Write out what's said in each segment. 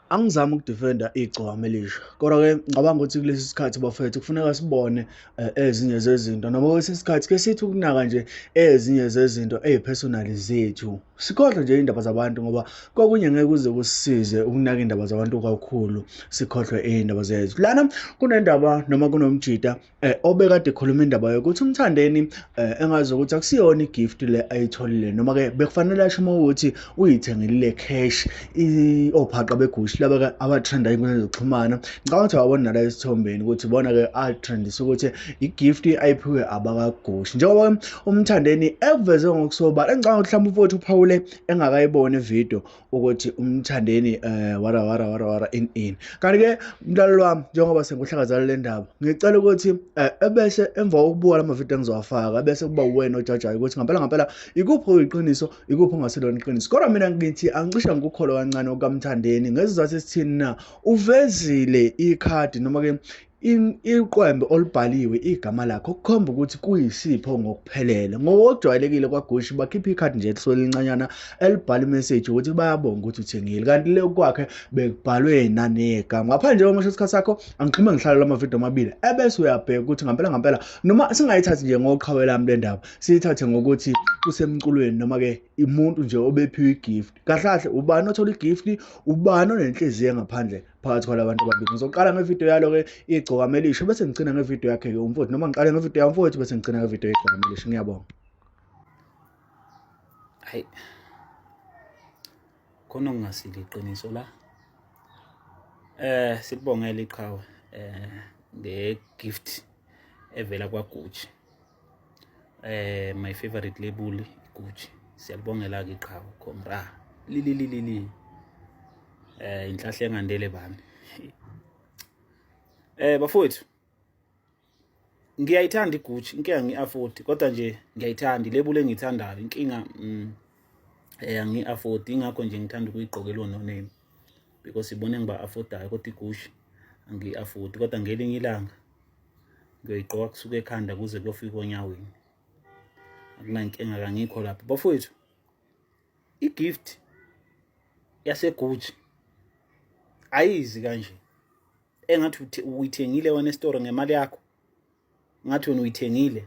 Angizami ukudifenda igcokama elisha, kodwa-ke ngicabanga ukuthi kulesi sikhathi bafethu kufuneka sibone ezinye zezinto noma kwesinye isikhathi ke sithi ukunaka nje ezinye zezinto ey'personal zethu. Sikhohlwe nje iy'ndaba zabantu ngoba kokunye ngeke kuze kusisize ukunaka iy'ndaba zabantu kakhulu, sikhohlwe iy'ndaba zethu. Lana kunendaba noma kunomjita obekade ekhuluma indaba yokuthi uMthandeni engazi ukuthi akusiyona igift le ayitholile noma ke bekufanele asho uma ukuthi uyithengelile cash ophaqa begushi laba ke abatrenda ey'nkundleni zokuxhumana. Ngicabanga ukuthi awabona nala esithombeni ukuthi bona ke atrendisa ukuthi igift ayiphiwe abakagushi, njengoba uMthandeni ekuveze ngokusobala. Engicabanga ukuthi mhlawumbe umfowethu uphawule engakayiboni ividiyo ukuthi uMthandeni wara wara wara wara in in. Kanti ke mlaleli wami, njengoba senguhlakazala le ndaba, ngicela ukuthi ebese emva kokubuka lama video engizowafaka bese kuba uwena ojajayo ukuthi ngampela ngampela ikuphi okuyiqiniso, ikuphi okungasilona iqiniso. Kodwa mina ngithi angicishe ngikukholwa kancane okukaMthandeni ngesizathu esithini na? Uvezile ikhadi noma ke iqwembe olubhaliwe igama lakhe okukhomba ukuthi kuyisipho ngokuphelele. Ngokujwayelekile kwaGucci bakhipha ikhadi nje elisuke lincanyana elibhala imeseji ukuthi bayabonga ukuthi uthengile, kanti le kwakhe bekubhalwe nanegama. Ngaphandle kokusho isikhathi sakho, angixhume ngihlale lamavidiyo amabili ebese uyabheka ukuthi ngampela ngampela, noma singayithathi nje ngoqhawe lami le ndaba, siyithathe ngokuthi kusemculweni noma ke umuntu nje obephiwe igift. Kahle kahle ubani othola igift, ubani onenhliziyo engaphandle phakathi kwalabantu ababili. Ngizoqala ngevidiyo yalo-ke igcokama elisha bese ngigcina ngevidiyo yakhe-ke umfowethu, noma ngiqale ngevidiyo yamfowethu bese ngigcina ngevidiyo yegcokama elisha. Ngiyabonga. Hayi, khona okungasile iqiniso la. Sikubongela iqhawe nge-gift evela kwaGucci. My favorite label iGucci. Siyalibongela ke iqhawe, khomra. Li li li li li. Inhlahla engandele bani. Bafowethu, ngiyayithanda iGucci, inkinga ngi-afford, kodwa nje ngiyayithanda ilebula engiyithandayo. Inkinga angi-afford, ingakho nje ngithanda ukuyigqokela no name because ibona engiba-affordayo, kodwa iGucci angiyi-afford. Kodwa ngelinye ilanga ngiyoyigqoka kusuka ekhanda kuze kuyofika onyaweni, akunankinga, kangikho lapho bafowethu. I-gift yaseGucci ayizi kanje engathi uyithengile wena esitoro ngemali yakho, ngathi wena uyithengile.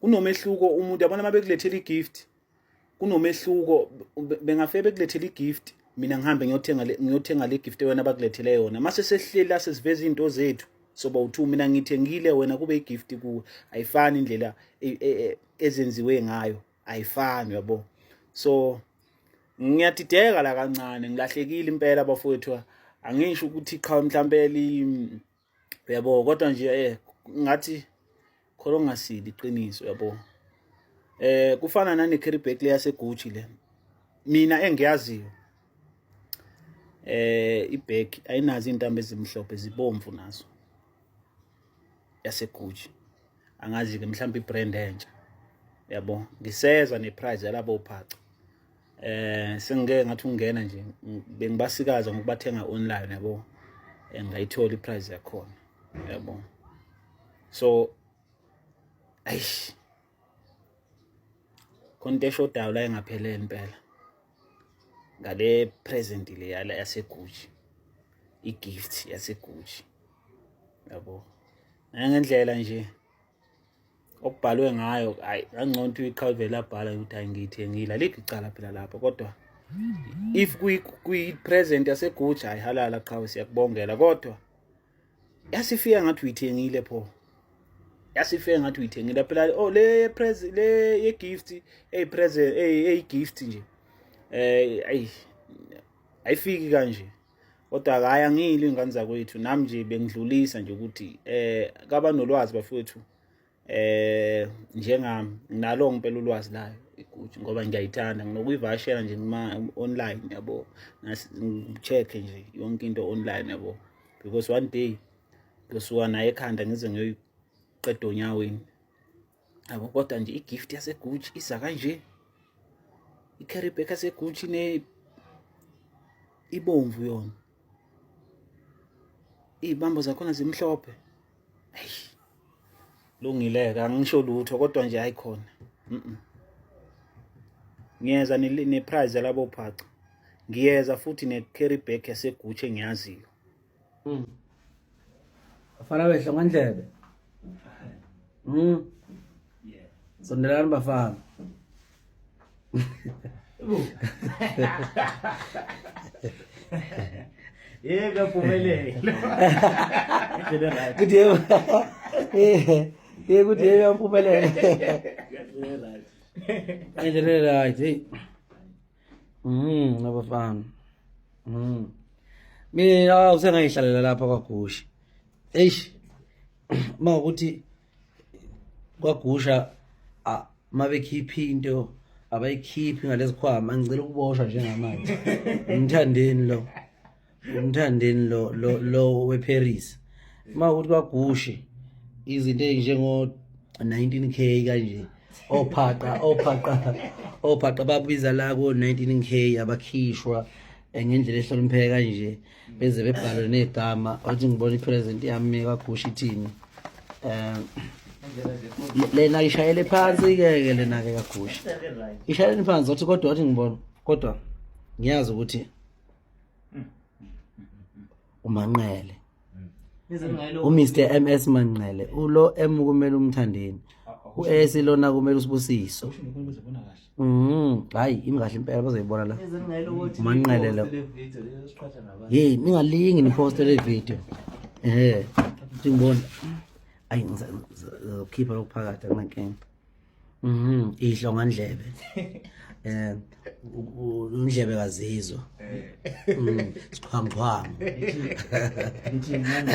Kunomehluko umuntu yabona uma bekulethela igift, kunomehluko. Bengafike bekulethela igift, mina ngihambe ngiyothenga le gift wena bakulethele yona. Mase sesihleli la sesiveza izinto zethu, soba u-two, mina ngithengile, wena kube igift kuwe. Ayifani indlela ezenziwe ngayo, ayifani, uyabo. So ngiyadideka la kancane, ngilahlekile impela bafowethu. Angisho ukuthi qhawe mhlambe li, uyabo, kodwa nje ngathi khona ongasili iqiniso, uyabo. Kufana nane carry bag le yaseGucci le, mina engiyaziyo ibag ayinazo intambo ezimhlophe, zibomvu nazo yaseGucci. Angazi ke mhlawumbe ibrand entsha, yabo. Ngiseza neprice yalabo phaca, sengike ngathi ungena nje bengibasikaza ngokubathenga online, yabo, ngayithola iprice yakhona, yabo. So ayish, khona into eshodayo la engaphelele impela ngale present le yala yaseGucci, igift yaseGucci, yabo. Nangendlela nje okubhalwe ngayo, hayi kangcono ukuthi iqhawe vele abhala ukuthi hayi ngiyithengile, alikho icala phela lapho. Kodwa if kuyi-present yaseGucci, hayi halala qhawe, siyakubongela. Kodwa yasifika ngathi uyithengile pho, yasifika ngathi uyithengile phela. Oh, le present le ye gift, ey present, ey gift nje, ayi ayifiki kanje. Kodwa hayi angiyile ingane zakwethu, nami nje bengidlulisa nje ukuthi kabanolwazi bafowethu, njengami nginalo ngempela ulwazi layo iGucci ngoba ngiyayithanda, nginokuyivakashela nje ngima online, yabo, ngicheck nje yonke into online, yabo, because one day ngiyosuka naye ekhanda ngize ngiyoyiqeda onyaweni, yabo. Kodwa nje igift yaseGucci iza kanje, i-carry bag yaseGucci ne ibomvu yona, iy'bambo zakhona zimhlophe. Ayi lungile-ke, angisho lutho, kodwa nje hayi khona ngiyeza ne-price yalabo phaca. Ngiyeza futhi ne-carry bag yaseGucci engiyaziyo. Bafana behla ngandlebe. Sondelani bafana. Yebo yaphumelela. Kuthi yebo. Eh kuthi yebo yampumelelo. Indlela right hey. Abafana. Mina usengayihlalela lapha kwaGushi. Eish. Mawukuthi kwaGusha mabekhipha into abayikhiphi ngalezikhwama ngicela ukuboshwa njengamanje. Umthandeni lo. Umthandeni lo lo lo weParis. Mawukuthi kwaGushi izinto ezinjengo 19K kanje ophaqa ophaqa ophaqa babiza la ko 19K abakhishwa ngendlela ehlonipheke kanje beze bebhalwe negama wathi ngibona ipresident yami kaGushi ithini lena ishayele phansi ke ke lena ke kaGushi ishayele phansi wathi kodwa wathi ngibona kodwa ngiyazi ukuthi uManqele uMr MS Manqele ulo M kumele umthandeni u-S lona kumele usibusiso. Hayi imi kahle impela bazoyibona la. Umanqele lo. Hey ningalingi niposte le video. Eh ngibona. Ayi ngizokhipha lokuphakathi akunankinga. Idlo ngandlebe. Eh undlebe kazizwa. Siqhwangqhwangu. Ngithi ngani?